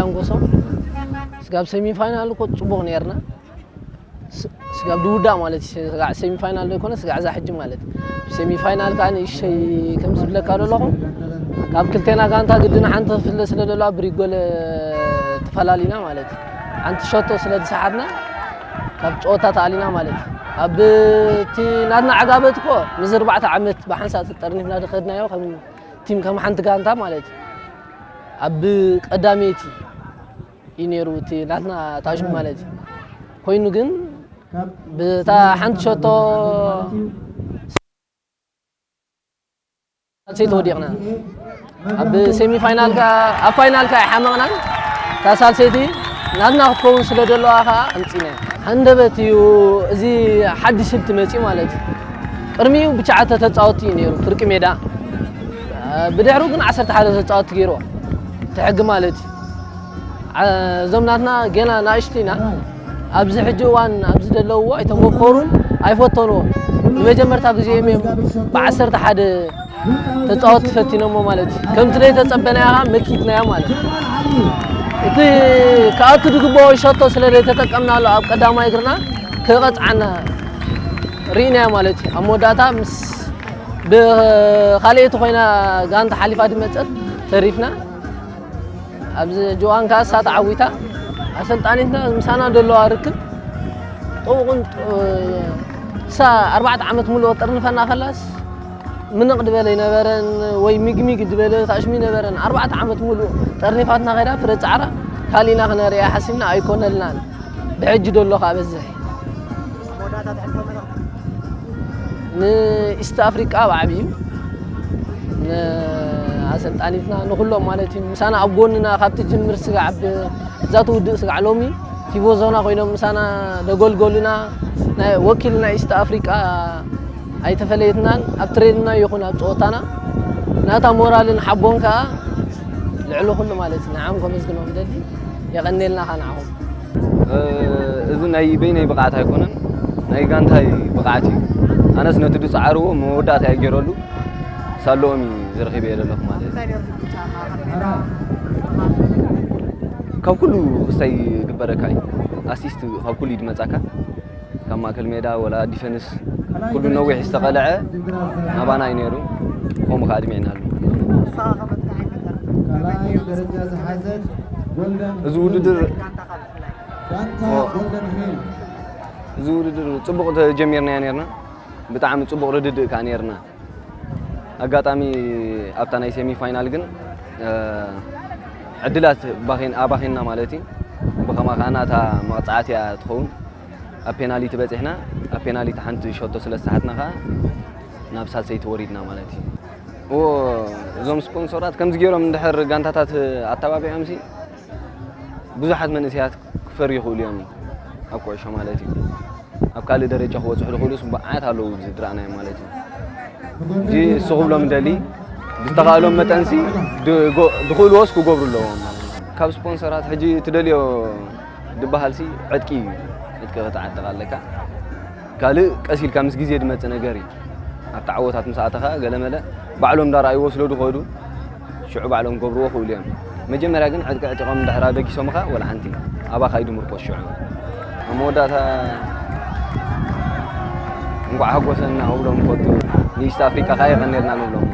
ኣንጎሶ ስጋብ ሴሚ ፋይናል እኮ ጽቡቕ ነርና። ስ- ስጋብ ድውዳእ ማለት እዩ። ስጋዕ ሴሚ ፋይናል ዘይኮነ ስጋዕ እዛ ሕጂ ማለት እዩ። ሴሚ ፋይናል ከዓ ንእሸይ ከም ዝብለካ ዘለኹ ካብ ክልቴና ጋንታ ግድን ሓንቲ ክፍለ ስለ ዘለዋ ብሪጎል ተፈላሊና ማለት እዩ። ሓንቲ ሸቶ ስለ ዝሰሓትና ካብ ፀወታ ተኣሊና ማለት እዩ። ኣብ እቲ ናትና ዓጋበት እኮ ምስ ኣርባዕተ ዓመት ብሓንሳእ ተጠርኒፍና ዝኸድናዮ ከም ቲም ከም ሓንቲ ጋንታ ማለት እዩ። ኣብ ቀዳመይቲ እዩ ነይሩ እቲ ናትና ታሽም ማለት እዩ። ኮይኑ ግን ብታ ሓንቲ ሸቶ ሳልሰይቲ ወዲቕና። ኣብ ሴሚ ፋይናል ከኣ ኣብ ፋይናል ከኣ ኣይሓመቕናን። እታ ሳልሰይቲ ናትና ክትከውን ስለ ዘለዋ ከኣ ኣምጺና። ሃንደበት እዩ እዚ ሓድሽ ስልቲ መጺኡ ማለት እዩ። ቅድሚኡ ብትሽዓተ ተጻወትቲ እዩ ነይሩ ፍርቂ ሜዳ። ብድሕሩ ግን ዓሰርተ ሓደ ተጻወትቲ ገይርዎ። እቲ ሕጊ ማለት እዩ። ዓ- እዞም ናትና ገና ናእሽቱ ኢና። ኣብዚ ሕጂ እዋን ኣብዚ ዘለውዎ ኣይተመኮሩን ኣይፈተንዎን። ንመጀመርታ ግዜ እዮም ብዓሰርተ ሓደ ተጻወትቲ ፈቲኖሞ ማለት እዩ። ከምቲ ዘይተጸበናዮ ከዓ መኪትናዮ ማለት እዩ። እቲ ክኣቱ ዝግበኦ ሸቶ ስለ ዘይተጠቀምናሉ ኣብ ቀዳማይ እግርና ክቐጽዓና ርኢናዮ ማለት እዩ። ኣብ መወዳእታ ምስ ብኻልኤቲ ኮይና ጋንታ ሓሊፋ ዝመጸት ተሪፍና። ኣብዚ ጆዋን ከኣ እሳ ተዓዊታ ኣሰልጣኒትና ምሳና ዘለዋ ርክብ ጥቡቕን ጥ- እሳ ኣርባዕተ ዓመት ሙሉእ ጠርንፈና ከላስ ምንቕ ዝበለ ይነበረን ወይ ሚግሚግ ዝበለ ታሽሚ ይነበረን ኣርባዕተ ዓመት ሙሉእ ጠርኒፋትና ከይዳ ፍረ ጻዕራ ካሊእና ክነርእያ ሓሲብና ኣይኮነልናን። ብሕጂ ዘሎ ከኣ በዝሕ ንኢስት ኣፍሪቃ ብዓብዩ ንኣሰልጣኒትና ንኩሎም ማለት እዩ ምሳና ኣብ ጎንና ካብቲ ጅምር ስጋዕ እዛ ትውድእ ስጋዕ ሎሚ ቲቮዞና ኮይኖም ምሳና ደገልገሉና ናይ ወኪል ናይ ኢስት ኣፍሪቃ ኣይተፈለየትናን ኣብ ትሬንና ይኹን ኣብ ፀወታና ናታ ሞራልን ሓቦን ከዓ ልዕሊ ኩሉ ማለት እዩ ንዓም ከመስግኖም ደሊ የቐኔልና ካ ንዓኹም። እዚ ናይ በይነይ ብቕዓት ኣይኮነን ናይ ጋንታይ ብቕዓት እዩ። ኣነስ ነቲ ዝፀዓርዎ መወዳእታ እየ ገይረሉ ሳለኦም እዩ ዝረኺበ እየ ዘለኹ ማለት እዩ። ካብ ኩሉ ክስታይ ይግበረካ እዩ። ኣሲስት ካብ ኩሉ እዩ ዝመፃካ። ካብ ማእከል ሜዳ ወላ ዲፈንስ ኩሉ ነዊሕ ዝተቐልዐ ናባና እዩ ነይሩ። ከምኡ ከዓ ኣድሚዕናሉ። እዚ ውድድር እዚ ውድድር ፅቡቕ ተጀሚርናዮ ነርና። ብጣዕሚ ፅቡቕ ርድድእ ከዓ ነርና። ኣጋጣሚ ኣብታ ናይ ሴሚ ፋይናል ግን ዕድላት ኣባኺንና ማለት እዩ። ብኸማ ከዓ ናታ መቕፃዕቲ እያ ትኸውን። ኣብ ፔናሊቲ በፂሕና ኣብ ፔናሊቲ ሓንቲ ሸቶ ስለ ዝሰሓትና ከዓ ናብ ሳልሰይቲ ወሪድና ማለት እዩ። እዎ እዞም ስፖንሶራት ከምዚ ገይሮም እንድሕር ጋንታታት ኣተባቢዖምሲ ብዙሓት መንእሰያት ክፈርዩ ይኽእሉ እዮም ኣብ ኩዕሾ ማለት እዩ። ኣብ ካልእ ደረጃ ክበፅሑ ዝኽእሉ ስቡዓት ኣለዉ ዝረኣናዮም ማለት እዩ። እዚ እሱ ክብሎም ደሊ ብዝተኻእሎም መጠንሲ ድኽእልዎስ ክገብሩ ኣለዎም። ካብ ስፖንሰራት ሕጂ ትደልዮ ዝበሃል ሲ ዕጥቂ እዩ። ዕጥቂ ክትዓጥቕ ኣለካ። ካልእ ቀስ ኢልካ ምስ ግዜ ዝመጽእ ነገር እዩ። ኣብቲ ዓወታት ምስ ኣተኻ ገለመለ ባዕሎም እንዳረኣይዎ ስለ ዝኸዱ ሽዑ ባዕሎም ክገብርዎ ክእሉ እዮም። መጀመርያ ግን ዕጥቂ ዕጢቖም እንድሕር ኣበጊሶምኻ ወላ ሓንቲ ኣባኻ እዩ ዝምርኮስ ሽዑ። ኣብ መወዳእታ እንቋዕ ሓጎሰና ክብሎም እፈቱ። ንኢስት ኣፍሪቃ ከዓ የቐንየልና ንብሎም።